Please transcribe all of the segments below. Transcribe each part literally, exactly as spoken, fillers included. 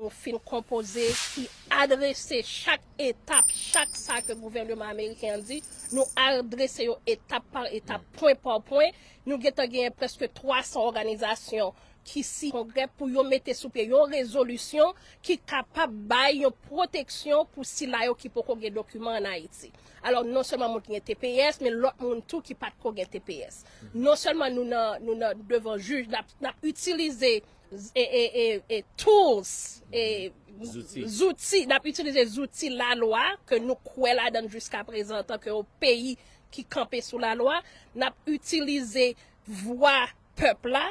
Nou fin konpoze ki adrese chak etap, chak sa ke gouvènman ameriken an di, nou adrese yo etap pa etap, pwen pa pwen. Nou gentan genyen prèske twa san òganizasyon ki si kongrè pou yo mete sou pye yon rezolisyon ki kapab bay yon pwoteksyon pou sila yo ki poko gen dokiman ann Ayiti. Alò, non sèlman moun ki gen T P S, men lòt moun tou ki pa t ko gen T P S. Non sèlman nou nan, nou nan devan jij, n ap, n ap itilize e, e, e, e tools, e zouti, n ap itilize zouti lalwa ke nou kwè ladan l jiska prezan antanke yon peyi ki kanpe sou lalwa, n ap itilize vwa pèp la,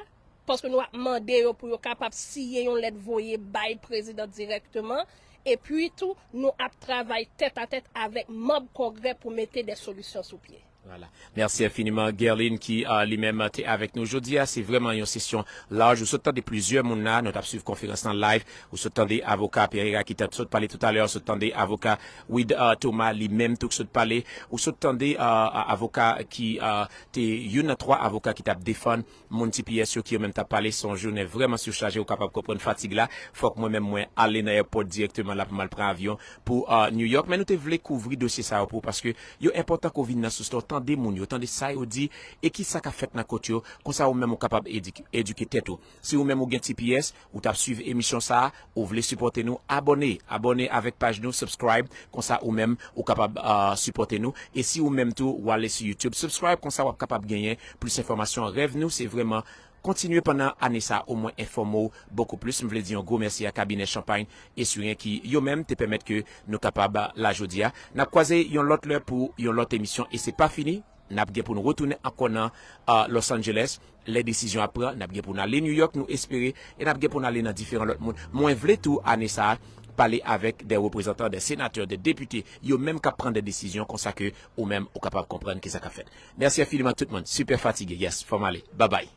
paske nou ap mande yo pou yo kapab siyen yon lèt voye bay prezidan dirèkteman, epi tou nou ap travay tèt a tèt avèk manm kongrè pou mete de solisyon sou pye. Voilà. Mèsi enfiniman Guerline ki uh, li menm te avèk nou jodi a. Se vrèman yon sesyon laj. Ou sot tande plizyè moun la, nou t ap swiv konferans lan live. Ou sot tande avoka Pereira ki t ap sot pale toutalè. Ou sot tande avoka Wid uh, Thomas li menm tou ki sot pale. Ou sot tande uh, avoka ki uh, te youn nan twa avoka ki t ap defann moun T P S yo ki yo menm t ap pale. Se yon jounen vrèman sichaje, ou kapab konprann fatig la. Fòk mwen menm mwen ale nan èpòt dirèkteman la pou m al pran avyon pou uh, New York. Men nou te vle kouvri dosye sa yo pou, paske yo enpòtan ke w vin nan sous la, w tande moun yo, tande sa yo di, e ki sa k ap fèt nan kont yo. Konsa ou menm ou kapab edike, edike tèt ou. Si ou menm ou gen T P S, ou t ap swiv emisyon sa a, ou vle sipòte nou, abòne, abòne avèk paj nou, subscribe, konsa ou menm ou kapab uh, sipòte nou. E si ou menm tou, w ale sou YouTube, subscribe, konsa w ap kapab genyen plis enfòmasyon. Rèv nou se vrèman kontinye pandan ane sa omwen enfòme w bokou plis. M vle di yon gwo mèsi a kabinè Champagne et Surin ki yo menm te pèmèt ke nou kapab la jodi a. N ap kwaze yon lòt lè pou yon lòt emisyon e se pa fini. N ap gen pou nou retounen ankò nan uh, Los Angeles. Lè desizyon ap pran, n ap gen pou n ale New York, nou espere, e n ap gen pou n ale nan diferan lòt moun. Mwen vle tou ane sa a pale avèk de reprezantan, de senatè, de depite, yo menm k ap pran de desizyon konsa ke ou menm ou kapab konprann kisa k ap fèt. Mèsi enfiniman tout moun. Sipè fatige. Yes, fò m ale. Babay.